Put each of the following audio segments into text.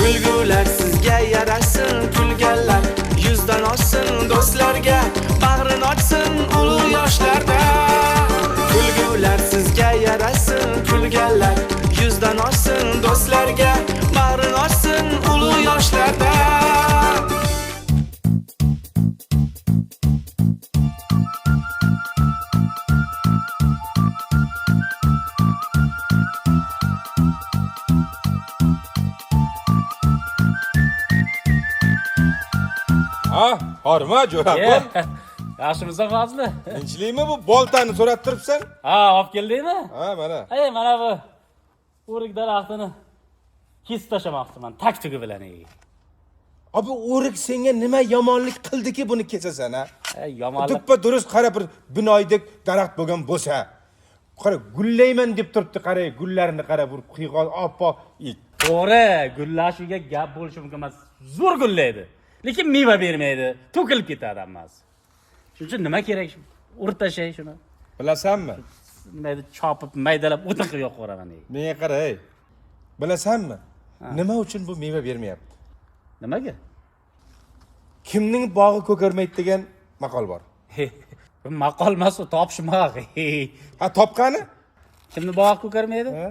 Kulgular sizga yarasin, kulganlar yuzdan oshsin, do'stlarga bag'rin ochsin ulug' yoshlarda. Kulgular sizga yarasin, kulganlar yuzdan oshsin, do'stlarga bag'rin ochsin ulug' yoshlarda. Ha, horma jo'rabon. Yaxshimisan, Fazli? Tinchlikmi, bu boltani so'rab turibsan? Ha, olib keldingmi? Ha, mana. Ey, mana bu o'rik daraxtini kesib tashlamoqchiman, tak tugi bilan. Ey. Abi, o'rik senga nima yomonlik qildiki buni kesasan, ha? Ey, yomonlik. Duppa durust qara, bir binoydek daraxt bo'lgan bo'lsa. Qara, gullayman deb turibdi, qara, gullarini qara, bir qiyg'oz oppoq. To'g'ri, gullashiga gap bo'lishi mumkin emas. Zo'r gullaydi. Lekin meva bermaydi. To'kilib ketadi hammasi. Shuning uchun nima kerak? Urib tashlay shuni. Bilasanmi? Nima edi, chopib, maydalab o'tin qilib yoqib yuboraman. Ey. Menga qara, ey. Bilasanmi? Nima uchun bu meva bermayapti? Nimaga? Kimning bog'i ko'karmaydi degan maqol bor. Bu maqol emas, u topishmoq. Ha, topqani? Kimni bog'i ko'karmaydi? Ha?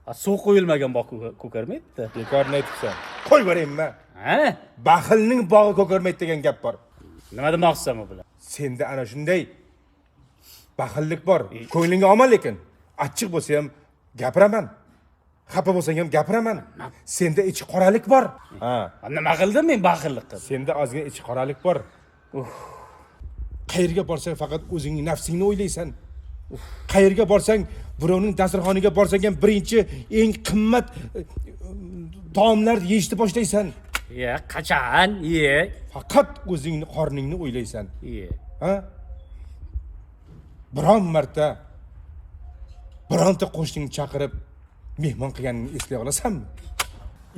Ha, suv qo'yilmagan bog' ko'karmaydi-da. Bekorni aytibsan. Qo'y beraymi? Ha? Baxilning bog'i ko'karmaydi degan gap bor. Nima demoqchisan bu bilan? Senda ana shunday baxillik bor. Ko'nglingga olma lekin. Achchiq bo'lsa ham gapiraman. Xafa bo'lsang ham gapiraman. Senda ichi qoralik bor. Ha, Ha, nima qildim men baxillik qilib? Senda ozgina ichi qoralik bor. Qayerga borsang faqat o'zingning nafsingni o'ylaysan. Qayerga borsang, birovning dasturxoniga borsang ham birinchi eng qimmat taomlar yeyishni boshlaysan. Ye, qachon? Ye. Faqat o'zingni qorningni o'ylaysan. Ye. Ha? Biron marta bironta qo'shningni chaqirib mehmon qilganingni eslay olasanmi?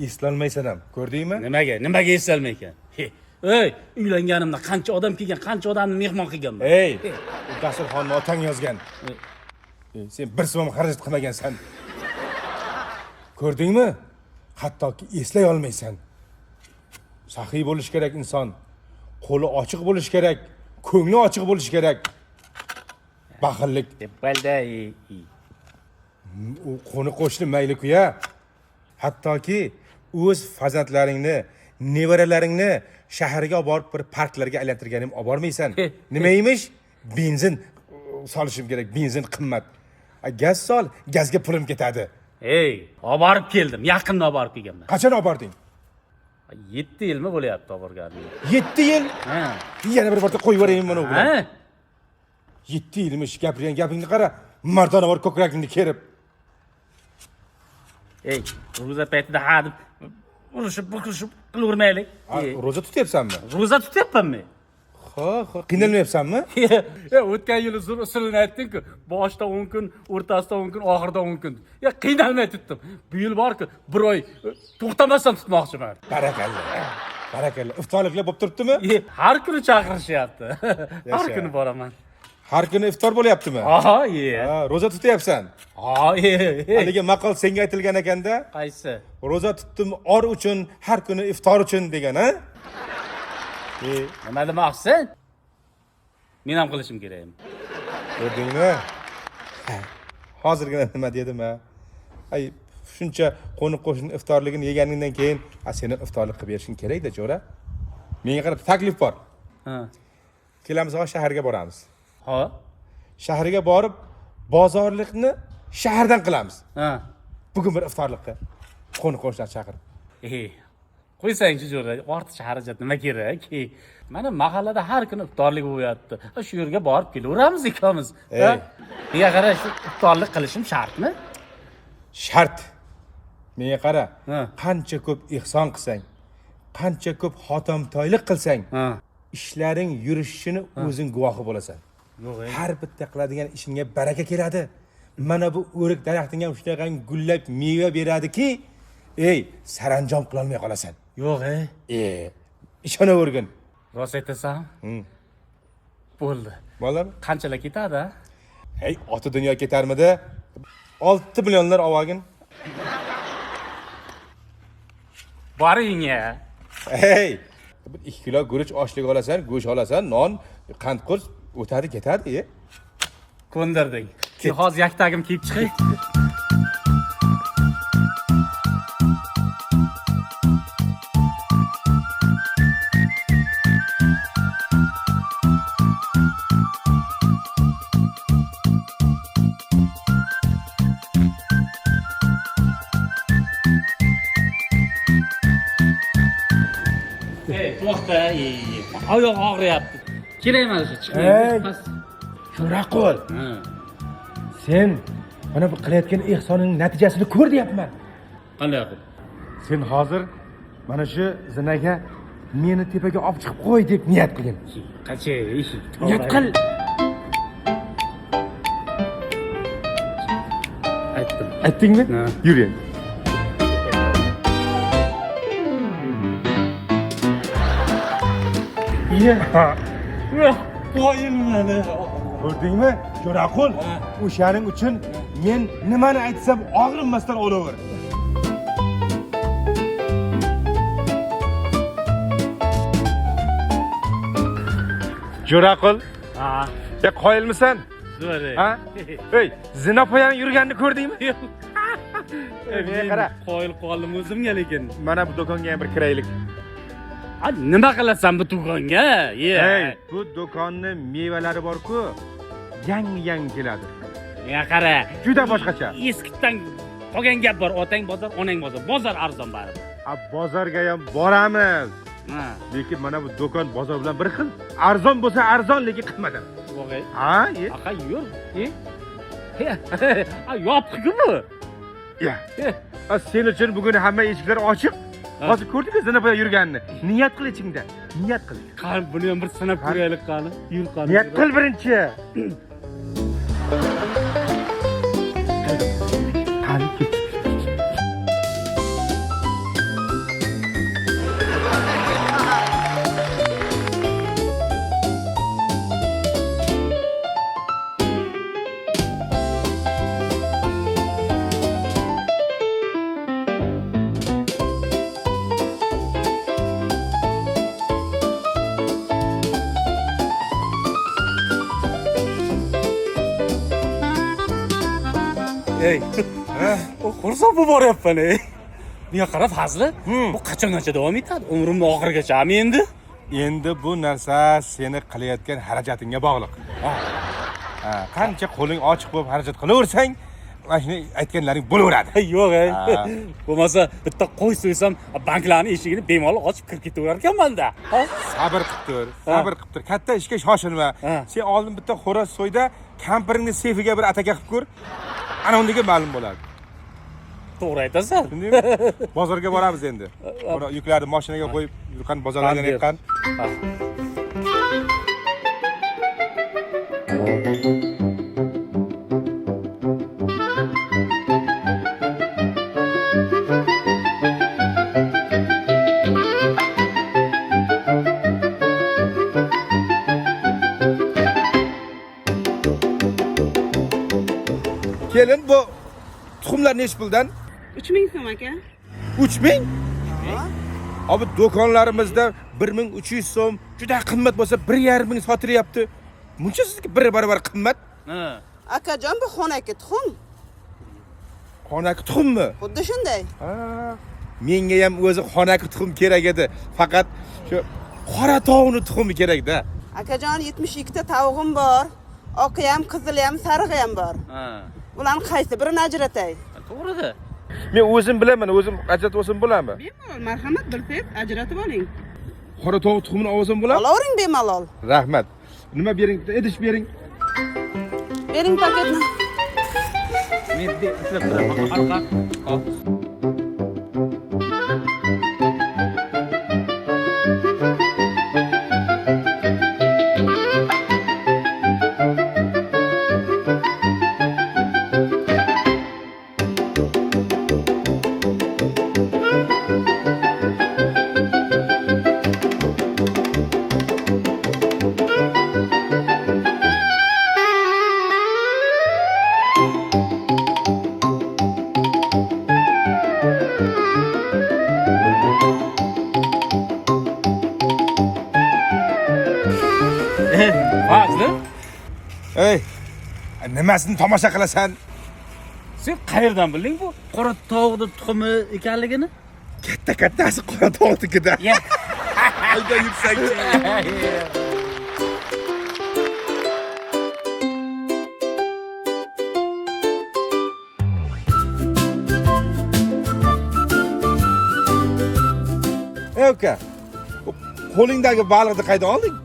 Eslolmaysan ham, ko'rdingmi? Nimaga? Nimaga eslolmaykan? Ey, uylanganimda qancha odam kelgan, qancha odamni mehmon qilganman. Ey, u dasturxonni otang yozgan. Ey, sen bir so'm ham xarajat qilmagansan. Ko'rdingmi? Hattoki eslay olmaysan. Saxiy bo'lish kerak inson. Qo'li ochiq bo'lish kerak, ko'ngli ochiq bo'lish kerak. Baxillik. Deb bo'ldi. Ey, ey. U qo'ni qo'shni mayli-ku-ya. Hattoki o'z farzandlaringni, nevaralaringni shaharga olib borib bir parklarga aylantirgan ham olib bormaysan. Nima emish? Benzin solishim kerak, benzin qimmat. A, gaz sol, gazga pulim ketadi. Ey, olib borib keldim. Yaqinda olib borib kelganman. Qachon olib bording? 7 yilmi bo'lyapti olib borganim. 7 yil? Ha. Yana bir marta qo'yib yuboraymi buni bilan? Ha? 7 yilmish, gapirgan gapingni qara, mardonavor ko'kragingni kerib. Ey, ro'za paytida ha deb urushib, buqirishib qilavermaylik. Ha, ro'za tutyapsanmi? Ro'za tutyapman men. Ho, ho, qiynalmayapsanmi? Ya, o'tgan yili zo'r usulini aytding-ku. Boshida 10 kun, o'rtasida 10 kun, oxirida 10 kun. Ya, qiynalmay tutdim. Bu yil bor-ku, bir oy to'xtamasdan tutmoqchiman. Barakalla. Barakalla. Iftorliklar bo'lib turibdimi? Har kuni chaqirishyapti. Har Yasha. kuni boraman. Har kuni iftor bo'lyaptimi? Ha, ye. Ha, ro'za tutyapsan. Ha, ye. Haligi maqol senga aytilgan ekanda, Qaysi? Ro'za tutdim or uchun, har kuni iftor uchun degan, ha? Nima demoqchisan? Men ham qilishim kerakmi? Ko'rdingmi? Hozirgina nima dedim, ha? Ay, shuncha qo'ni qo'shni iftorligini yeganingdan keyin, a, seni iftorlik qilib berishing kerak-da, jo'ra. Menga qarab taklif bor. Ha. Kelamiz, hozir shaharga boramiz. Ha. Shaharga borib bozorlikni shahardan qilamiz. Ha. Bugun bir iftorlikqa qo'ni qo'shnilar chaqirib. Ey, qo'ysangchi jo'ra, ortiqcha xarajat nima kerak? Ey, mana mahallada har kuni iftorlik bo'lyapti. Ha, shu yerga borib kelaveramiz ikkovimiz. Ey. Ha? Menga qara, shu iftorlik qilishim shartmi? Shart. Menga qara. Ha. Qancha ko'p ihson qilsang, qancha ko'p xotamtoylik qilsang, Ha. ishlaring yurishini o'zing guvohi bo'lasan. Yo'q, ey. Har bitta qiladigan ishingga baraka keladi. Mana bu o'rik daraxting ham shunaqa gullab meva beradiki, ey, saranjom qilolmay qolasan. Yo'q, ey. Ishonavergin. Rost aytasan? Bo'ldi. Bo'ladimi? Qanchalar ketadi, ha? Ey, oti dunyo ketarmidi? 6 millionlar olgin. Boring ya. Hey, bir 2 kilo guruch oshlik olasan, go'sht olasan, non, qand qurs o'tadi ketadi. Ko'ndirding. Hozir yaktagim kiyib chiqay. Ey, to'xta, ey, oyoq og'riyapti. Kerak emas o'sha Ey. chiqmay. Jo'raqul, Ha. sen mana bu qilayotgan ehsoningning natijasini ko'r deyapman. Qanday qilib? Sen hozir mana shu zinaga meni tepaga olib chiqib qo'y deb niyat qilgin. Qacha, Niyat qil. Aytdim. Aytdingmi? Ha. Yur endi. Qoyilmani. Ko'rdingmi? Jo'raqul, o'shaning uchun men nimani aytsam og'rinmasdan olaver. Jo'raqul, Ha, ya qoyilmisan? zo'r. Ha? Ey, zina poyaning yurganini ko'rdingmi? Yo'q. Ey, menga qara. Qoyil qoldim o'zimga lekin. Mana bu do'konga ham bir kiraylik. A, nima qilasan bu do'konga? Ye. Ey, bu do'konni mevalari bor-ku, yangi-yangi keladi. Menga qara. Juda boshqacha. Eskitdan qolgan gap bor, otang bozor, onang bozor. Bozor arzon baribir. A, bozorga ham boramiz. Ha. Lekin mana bu do'kon bozor bilan bir xil. Arzon bo'lsa arzon, lekin qimmat. Voqea. Ha, ye. Aka yur. E? A, yopiq-ku bu. Ya. A, sen uchun bugun hamma eshiklar ochiq. Ha. Hozir ko'rdingmi zinapoya yurganini? Niyat qil ichingda. Niyat qil. Qani buni ham bir sinab ko'raylik qani. Yur qani. Niyat qil birinchi. Qani ket. Ey. Xursand bo'lib boryapman ey. Bunga qara Fazli, bu qachongacha davom etadi? Umrimni oxirigachami endi? Endi bu narsa seni qilayotgan xarajatingga bog'liq. Ha, qancha qo'ling ochiq bo'lib xarajat qilaversang, mana shuni aytganlaring bo'laveradi. Yo'q ey. Ha. Bo'lmasa bitta qo'y so'ysam, banklarning eshigini bemalol ochib kirib ketaverar ekanman-da. Ha? Sabr qilib tur, sabr qilib tur. Katta ishga shoshilma. Ha. Sen oldin bitta xo'roz so'yda, kampiringni seyfiga bir ataka qilib ko'r. Ana undan ma'lum bo'ladi. To'g'ri aytasan. Tushundingmi? Bozorga boramiz endi. Bora yuklarni mashinaga qo'yib, yurgan bozorlarga Qanday? yoqqan. Ha. Kelin, bu tuxumlar nechi puldan? 3000 so'm aka. 3000? Abi do'konlarimizda 1300 so'm, juda qimmat bo'lsa 1,5 ming sotilyapti. Muncha sizniki bir barobar qimmat. Ha. Akajon, bu xonaki tuxum. Xonaki tuxummi? Xuddi shunday. Ha, menga ham o'zi xonaki tuxum kerak edi. Faqat shu qora tovuqni tuxumi kerak-da. Akajon, 72 ta tovug'im bor. Oqi ham, qizili ham, sarig'i ham bor. Ha. Ularni qaysi birini ajratay? To'g'rida. Men o'zim bilaman, o'zim ajratib olsam bo'ladimi? Bemalol, marhamat, bilsangiz ajratib oling. Qora tovuq tuxumini olsam bo'ladimi? Olavering bemalol. Rahmat. Nima bering, bitta idish bering. Bering paketni. Men ushlab turaman. Arqa. Hop. Nimasini tomosha qilasan? Sen qayerdan bilding bu qora tovuqni tuxumi ekanligini? Katta kattasi qora tovuqnikida. Ya. Hayda yursangchi. Ey uka, bu qo'lingdagi baliqni qaydan olding?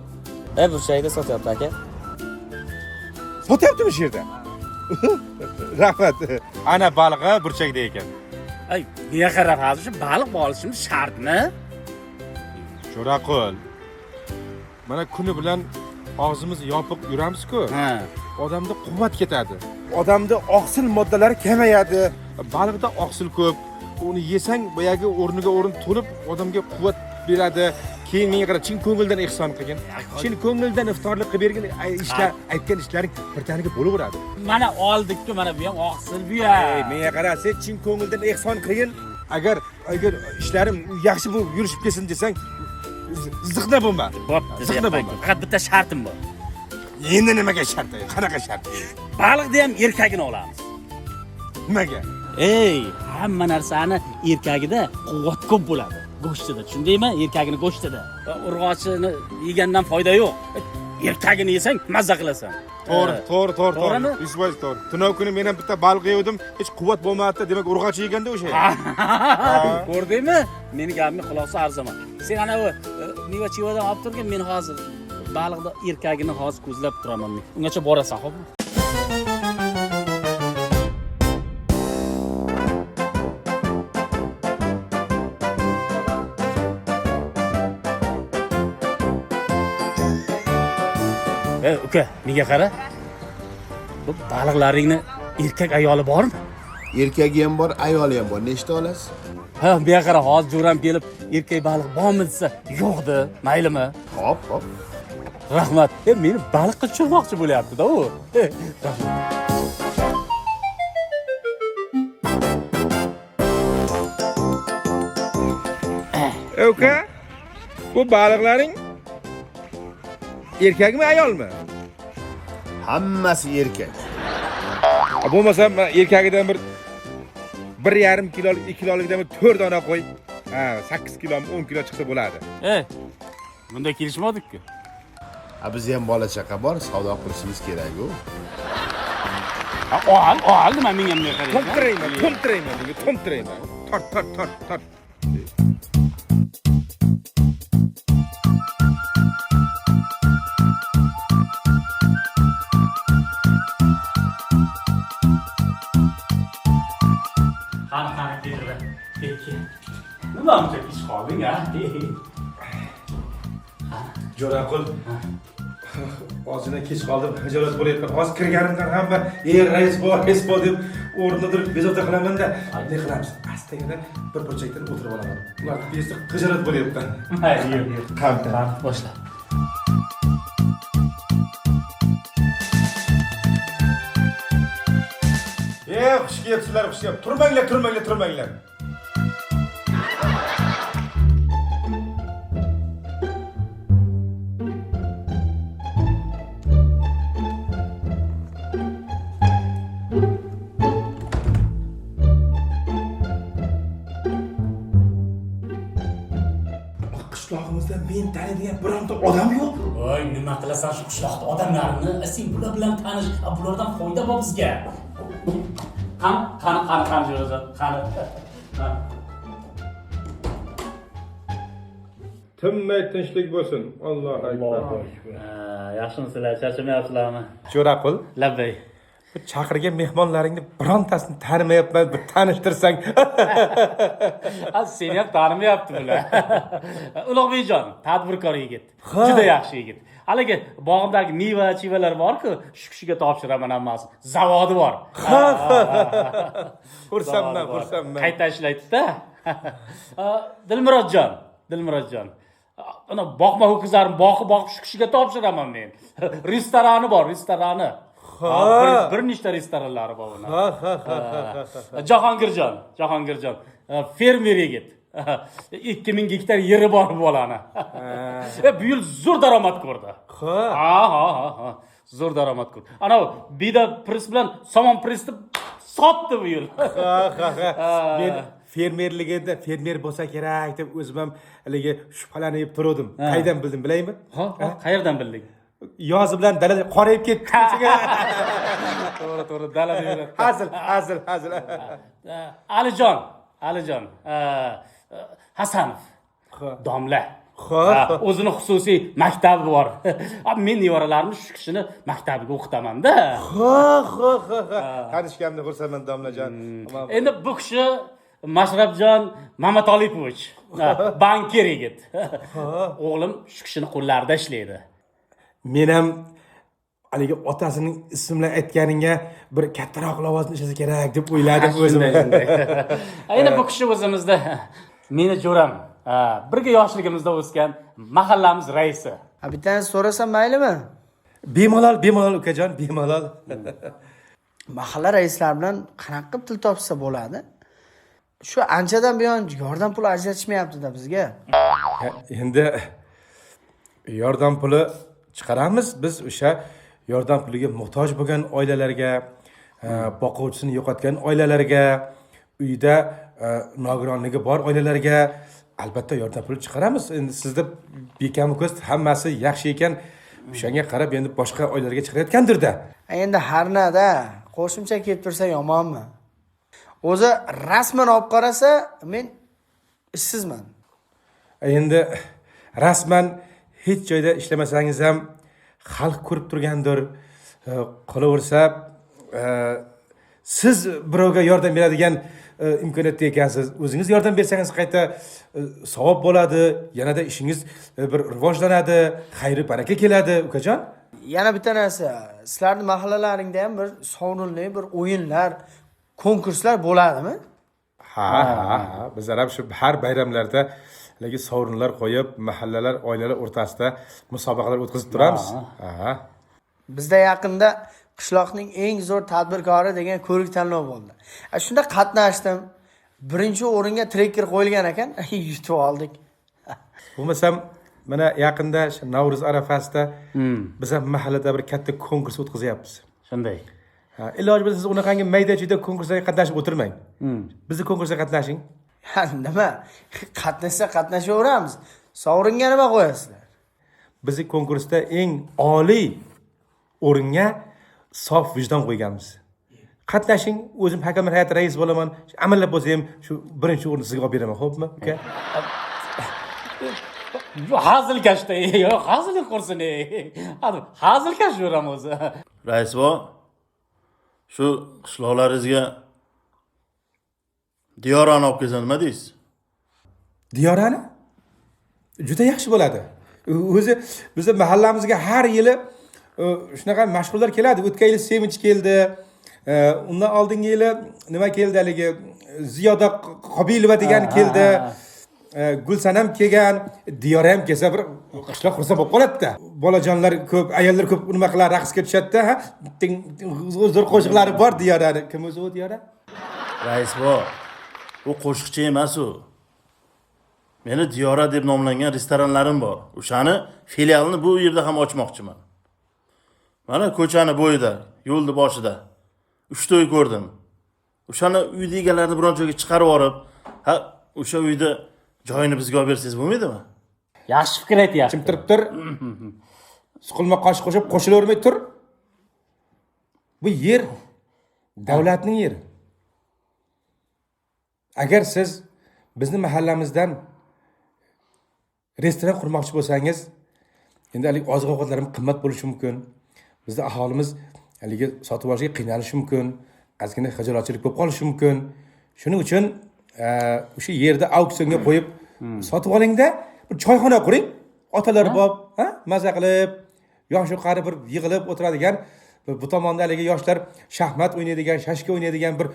E burchakda sotyapti aka. Sotyaptimi shu yerda? Rahmat. Ana balig'i burchakda ekan. Ay, nega qarab hozir shu baliq olishim shartmi? Jo'raqul. Mana kuni bilan og'zimiz yopiq yuramiz-ku. Ha. Odamda quvvat ketadi. Odamda oqsil moddalari kamayadi. Baliqda oqsil ko'p. Uni yesang boyagi o'rniga o'rin to'lib odamga quvvat beradi. Keyin menga qara, chin ko'ngildan ehson qilgin. Chin ko'ngildan iftorlik qilib bergin. Ishlar, aytgan ishlaring birdaniga bo'laveradi. Mana oldik-ku, mana bu ham oqsil bu Ey, ham. menga qara, sen chin ko'ngildan ehson qilgin. Agar agar ishlarim yaxshi bo'lib yurishib ketsin desang, ziqna bo'lma. Bo'pti, Ziqna deyapman. bo'lma. Faqat bitta shartim bor. Endi nimaga shart? Qanaqa shart? Baliqni ham erkagini olamiz. Nimaga? Ey, hamma narsani erkagida quvvat ko'p bo'ladi. Go'shtida, tushundingmi? Erkagini go'shtida. Urg'ochini yegandan foyda yo'q. Erkagini yesang mazza qilasan. To'g'ri, to'g'ri, to'g'ri, To'g'rimi? to'g'ri. 100% to'g'ri. Tunov kuni men ham bitta baliq yedim, hech quvvat bo'lmadi, demak urg'ochi yeganda o'sha. Ko'rdingmi? Meni gapimga quloq sol arzaman. Sen ana u meva chivadan olib turgin, men hozir baliqni erkagini hozir ko'zlab turaman men. Ungacha borasan, xo'pmi? Ey, uka, menga qara. Bu baliqlaringni erkak ayoli bormi? Erkagi ham bor, ayoli ham bor. Nechta olasiz? Ha, bu yoqqa qara, hozir jo'ram kelib, erkak baliq bormi desa, yo'q de, maylimi? Hop, hop. Rahmat. E, meni baliqqa tushirmoqchi bo'lyapti-da u. E, rahmat. Ey uka, bu baliqlaring erkakmi, ayolmi? Hammasi erkak. Bo'lmasa mana erkagidan bir 1,5 kilolik, 2 kilolikdan bir 4 dona qo'y. Ha, 8 kilomi, 10 kilo chiqsa bo'ladi. E, bunday kelishmadik-ku. Ha, bizda ham bola chaqa bor, savdo qilishimiz kerak-ku. Ha, ol, ol, nima menga bunday qaraysan? To'mtirayman, to'mtirayman bunga, to'mtirayman. Tort, tort, tort, tort. Qani, qani, keldi. Kel, kel. Nima buncha kech qolding, a? Jo'raqul, ozgina kech qoldim, xijolat bo'lyapman. Hozir kirganimdan hamma "Ey, rais bor, rais bor" deb o'rnida turib bezovta qilaman-da. Ne qilamiz? Astagina bir burchakdan o'tirib olaman. Ularni tezda xijolat bo'lyapman. Mayli, yur, yur. Qani. Qani, boshla. Ey, xush kelibsizlar, xush kelib. Turmanglar, turmanglar, turmanglar. Qishlog'imizda men taniydigan bironta odam yo'q. Voy, nima qilasan shu qishloqda odamlarni? A, sen bular bilan tanish, a, bulardan foyda bor bizga. Qani, qani, qani, qani, Jo'rajon, qani. Qani. Tinmay tinchlik bo'lsin. Allohu akbar. Ha, yaxshimisizlar, charchamayapsizlarmi? Jo'raqul, Labbay. bu chaqirgan mehmonlaringni birontasini tanimayapman, bir tanishtirsang. Ha, seni ham tanimayapti bular. Ulug'bekjon, tadbirkor yigit. Juda yaxshi yigit. Haligi bog'imdagi meva, chivalar bor-ku, shu kishiga topshiraman hammasini. Zavodi bor. Xursandman, Zavodi bor. xursandman. Qayta ishlaydi-da. Dilmurodjon, Dilmurodjon. Ana boqma ho'kizlarim boqib boqib shu kishiga topshiraman men. Restorani bor, restorani. Ha, bir nechta restoranlari bor uni. Ha, ha, ha, ha, ha. Jahongirjon, Jahongirjon, fermer yigit. 2000 gektar yeri bor bu bolani. Bu yil zo'r daromad ko'rdi. Ha. Ha, ha, ha, ha. Zo'r daromad ko'rdi. Anavi bida press bilan somon pressni sotdi bu yil. Ha. Men fermerligida fermer bo'lsa kerak deb o'zim ham haligi shubhalanib turuvdim. Qaydan bildim bilaymi? Ha, ha, qayerdan bilding? Yozi bilan dalada qorayib ketdi. To'g'ri, to'g'ri, dalada yuradi. Hazil, hazil, hazil. Alijon, Alijon, Hasanov. Domla. Ha. Ha, o'zini xususiy maktabi bor. Ha, men nevaralarimni shu kishini maktabiga o'qitaman-da. Ha. Tanishganimdan xursandman, domlajon. Endi bu kishi Mashrabjon Mamatolipovich, ha, bankir yigit. O'g'lim shu kishini qo'llarida ishlaydi. Men ham haligi otasining ismini aytganingga bir kattaroq lavozim ishlasa kerak deb o'yladim o'zim. Shunday, shunday. Endi bu kishi o'zimizda meni jo'ram. Ha, birga yoshligimizda o'sgan mahallamiz raisi. Ha, bittani so'rasam maylimi? Bemalol, bemalol ukajon, bemalol. Mahalla raislari bilan qanaqa qilib til topishsa bo'ladi? Shu anchadan buyon yordam puli ajratishmayapti-da bizga. Ha, endi yordam puli chiqaramiz biz o'sha yordam puliga muhtoj bo'lgan oilalarga, boquvchisini yo'qotgan oilalarga, uyda nogironligi bor oilalarga albatta yordam puli chiqaramiz. Endi sizda bekamu ko'z hammasi yaxshi ekan, o'shanga qarab endi boshqa oilalarga chiqarayotgandir-da. Endi harnada qo'shimcha kelib tursa yomonmi? O'zi rasman olib qarasa, men ishsizman. Endi rasman hech joyda ishlamasangiz ham xalq ko'rib turgandir. Qolaversa, siz birovga yordam beradigan imkoniyatda ekansiz. O'zingiz yordam bersangiz qayta savob bo'ladi, yanada ishingiz bir rivojlanadi, xayri baraka keladi, ukajon. Yana bitta narsa, sizlarning mahallalaringda ham bir sovrinli bir o'yinlar, konkurslar bo'ladimi? Ha, bizlar ham shu har bayramlarda haligi sovrinlar qo'yib, mahallalar, oilalar o'rtasida musobaqalar o'tkazib turamiz. Ha. Bizda yaqinda qishloqning eng zo'r tadbirkori degan ko'rik tanlov bo'ldi. Shunda qatnashdim. Birinchi o'ringa trekker qo'yilgan ekan, yutib oldik. Bo'lmasam mana yaqinda Navro'z arafasida biz ham mahallada bir katta konkurs o'tkazyapmiz. Shunday. Ha, iloji bo'lsa siz unaqangi mayda-chuyda konkurslarga qatnashib o'tirmang. Bizni konkursga qatnashing. Ha, nima? Qatnashsa qatnashaveramiz. Sovringa nima qo'yasizlar? Bizni konkursda eng oliy o'ringa sof vijdon qo'yganmiz. Qatnashing, o'zim hakamlar hay'ati raisi bo'laman. Amallab bo'lsa ham shu birinchi o'rinni sizga olib beraman, xo'pmi, uka? Hazilkashda, yo'q, hazillik qursin. Hazilkash jo'ram o'zi. Rais bor, shu qishloqlaringizga Diyorani olib kelsa nima deysiz? Diyorani? Juda yaxshi bo'ladi. O'zi bizni mahallamizga har yili shunaqa mashhurlar keladi. O'tgan yili Sevinch keldi. Undan oldingi yili nima keldi haligi Ziyoda Qobilova degan keldi. Gulsanam kelgan, Diyora ham kelsa bir qishloq xursand bo'lib qoladi-da. Bolajonlar ko'p, ayollar ko'p nima qiladi, raqsga tushadi-da, ha? Zo'r qo'shiqlari bor Diyorani. Kim o'zi u Diyora? Rais bor, u qo'shiqchi emas u. Meni Diyora deb nomlangan restoranlarim bor. O'shani filialini bu yerda ham ochmoqchiman. Mana ko'chani bo'yida, yo'lni boshida 3 ta uy ko'rdim. O'shani uyni egalarini biron joyga chiqarib yuborib, ha, o'sha uyni joyini bizga olib bersangiz bo'lmaydimi? Yaxshi fikr aytyapti. Chimtirib tur. Suqilma qosh qo'shib qo'shilavermay tur. Bu yer davlatning yeri. Agar siz bizni mahallamizdan restoran qurmoqchi bo'lsangiz, endi haligi oziq-ovqatlar ham qimmat bo'lishi mumkin. Bizda aholimiz haligi sotib olishga qiynalishi mumkin, ozgina xijolatchilik bo'lib qolishi mumkin. Shuning uchun o'sha yerda auksionga qo'yib sotib olingda, bir choyxona quring. Otalar bob, ha, maza qilib, yosh qari bir yig'ilib o'tiradigan, bu tomonda haligi yoshlar shaxmat o'ynaydigan, shashka o'ynaydigan bir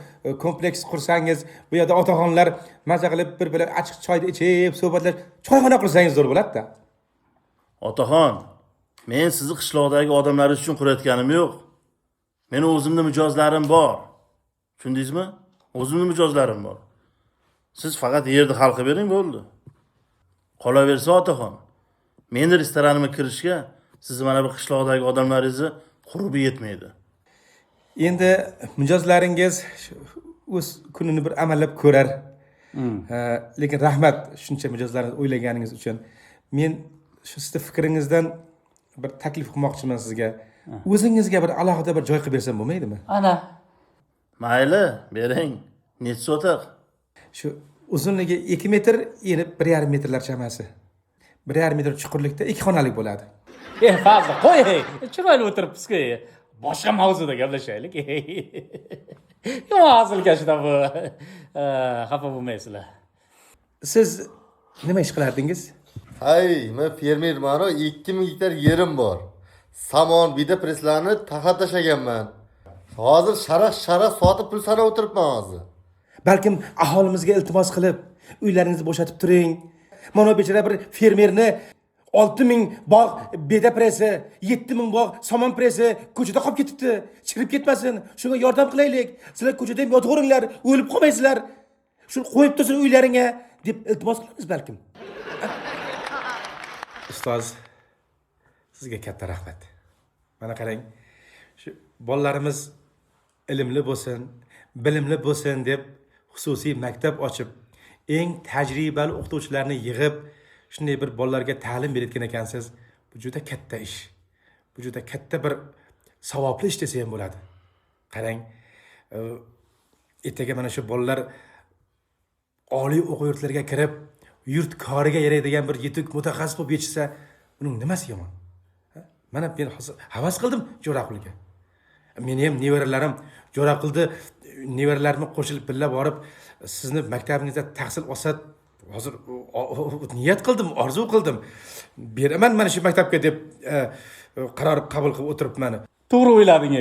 kompleks qursangiz, bu yerda otaxonlar maza qilib bir-biri achchiq choyni ichib, suhbatlash, choyxona qursangiz zo'r bo'ladi-da. Otaxon, men sizni qishloqdagi odamlaringiz uchun qurayotganim yo'q. Meni o'zimni mijozlarim bor. Tushundingizmi? O'zimni mijozlarim bor. Siz faqat yerni hal qilib bering, bo'ldi. Qolaversa otaxon, meni restoranimga kirishga sizni mana bu qishloqdagi odamlaringizni Qurbi yetmaydi. Endi mijozlaringiz o'z kunini bir amallab ko'rar. Lekin rahmat shuncha mijozlarni o'ylaganingiz uchun. Men shu sizni fikringizdan bir taklif qilmoqchiman sizga. O'zingizga bir alohida bir joy qilib bersam bo'lmaydimi? Ana. Mayli, bering. Necha sotix? Shu uzunligi 2 metr, eni 1,5 metrlar chamasi. 1,5 metr chuqurlikda 2 xonalik bo'ladi. Fazli, qo'y, chiroyli o'tiribmiz-ku. Boshqa mavzuda gaplashaylik. Yomon hazilkashda bu. Xafa bo'lmaysizlar. Siz nima ish qilardingiz? Hay, men fermerman, 2000 gektar yerim bor. Samon, bida preslarni taxlab tashlaganman. Hozir shara sotib pul sanab o'tiribman hozir. Balkim aholimizga iltimos qilib, uylaringizni bo'shatib turing. Mana bechora bir fermerni 6000 bog' beda presi, 7000 bog' somon presi ko'chada qolib ketibdi. Chirib ketmasin, shunga yordam qilaylik. Sizlar ko'chada ham yotaveringlar, o'lib qolmaysizlar. Shuni qo'yib tursin uylaringga deb iltimos qilamiz balkim. Ustoz, sizga katta rahmat. Mana qarang, shu bolalarimiz ilmli bo'lsin, bilimli bo'lsin deb xususiy maktab ochib, eng tajribali o'qituvchilarni yig'ib, shunday bir bolalarga ta'lim berayotgan ekansiz. Bu juda katta ish. Bu juda katta bir savobli ish desa ham bo'ladi. Qarang, ertaga mana shu bolalar oliy o'quv yurtlariga kirib, yurt koriga yaraydigan bir yetuk mutaxassis bo'lib yetishsa, uning nimasi yomon? Mana men hozir havas qildim Jo'raqulga. Meni ham nevaralarim Jo'raqulni nevaralarimni qo'shilib birga borib, sizni maktabingizda tahsil olsa, hozir niyat qildim, orzu qildim. Beraman mana shu maktabga deb qaror qabul qilib o'tiribman. To'g'ri o'ylading.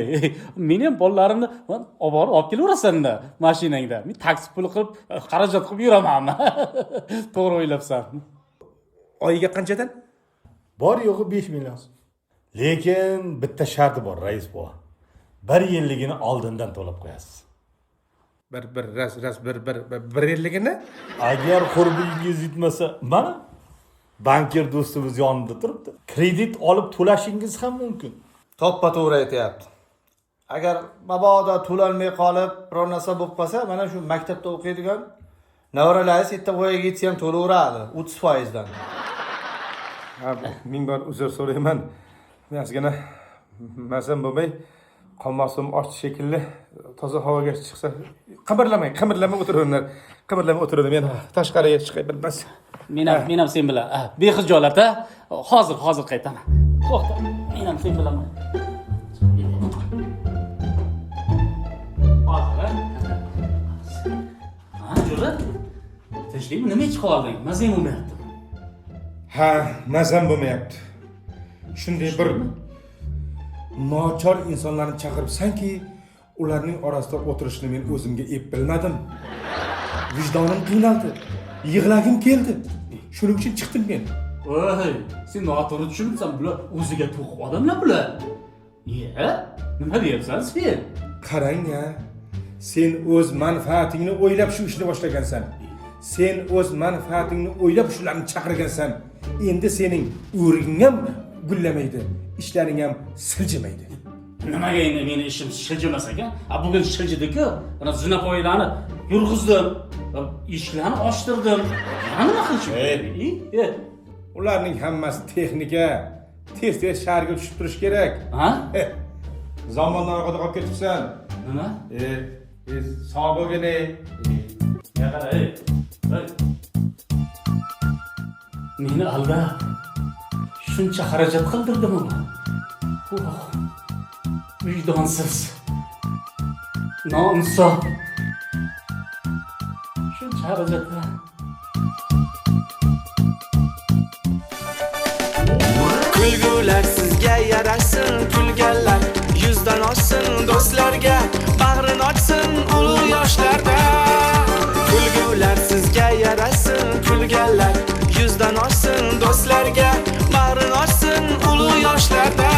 Meni ham bolalarimni olib borib olib kelaverasanda mashinangda. Men taksi puli qilib, xarajat qilib yuramanmi? To'g'ri o'ylabsan. Oyiga qanchadan? Bor yo'g'i 5 million. Lekin bitta sharti bor, rais buva. 1 yilligini oldindan to'lab qo'yasiz. Bir yilligini? Agar qurbingiz yetmasa, mana bankir do'stimiz yonida turibdi. Kredit olib to'lashingiz ham mumkin. To'ppa to'g'ri aytyapti. Agar mabodo to'lanmay qolib, biror narsa bo'lib qolsa, mana shu maktabda o'qiydigan nevaralaringiz erta voyaga yetsa ham to'laveradi 30%dan. Ha, ming bor uzr so'rayman. Men ozgina mazam bo'lmay qolmoqsim ochdi shekilli. Toza havoga chiqsa, qimirlamang, qimirlamay o'tiraveringlar. Qimirlamay o'tiraver. Men tashqariga chiqay bilmas. Men ham sen bilan bexijolat, ha? Hozir qaytaman. To'xta, men ham sen bilan. Hozir, ha? Jo'ra. Tinchlikmi? Nima ichib qolding? Mazang bo'lmayapti. Ha, mazam bo'lmayapti. Shunday bir nochor insonlarni chaqiribsanki, ularning orasida o'tirishni men o'zimga ep bilmadim. Vijdonim qiynaldi. Yig'lagim keldi. Shuning uchun chiqdim men. Voy, sen noto'g'ri tushunibsan, bular o'ziga to'q odamlar bular. Ye, nima deyapsan sen? Qarang-a, sen o'z manfaatingni o'ylab shu ishni boshlagansan. Sen o'z manfaatingni o'ylab shularni chaqirgansan. Endi sening o'rging ham gullamaydi, ishlaring ham siljimaydi. Nimaga endi meni ishim shiljimas ekan? A bugun shiljidi-ku. Mana zinapoyalarni yurg'izdim, eshiklarni ochtirdim. Yana nima qilishim kerak? Ularning hammasi texnika. Tez-tez shaharga tushib turish kerak. Ha? Zamondan orqada qolib ketibsan. Nima? Sog' bo'lgin ey. Yaqara, ey. Meni aldab shuncha xarajat qildirdimi bu? Oh, vijdonsiz, noinsof. Shuncha xarajat. Kulgular sizga yarasin, kulganlar yuzdan oshsin, do'stlarga bag'rin ochsin ulug' yoshlarda. Kulgular sizga yarasin, kulganlar yuzdan oshsin, do'stlarga bag'rin ochsin ulug' yoshlarda.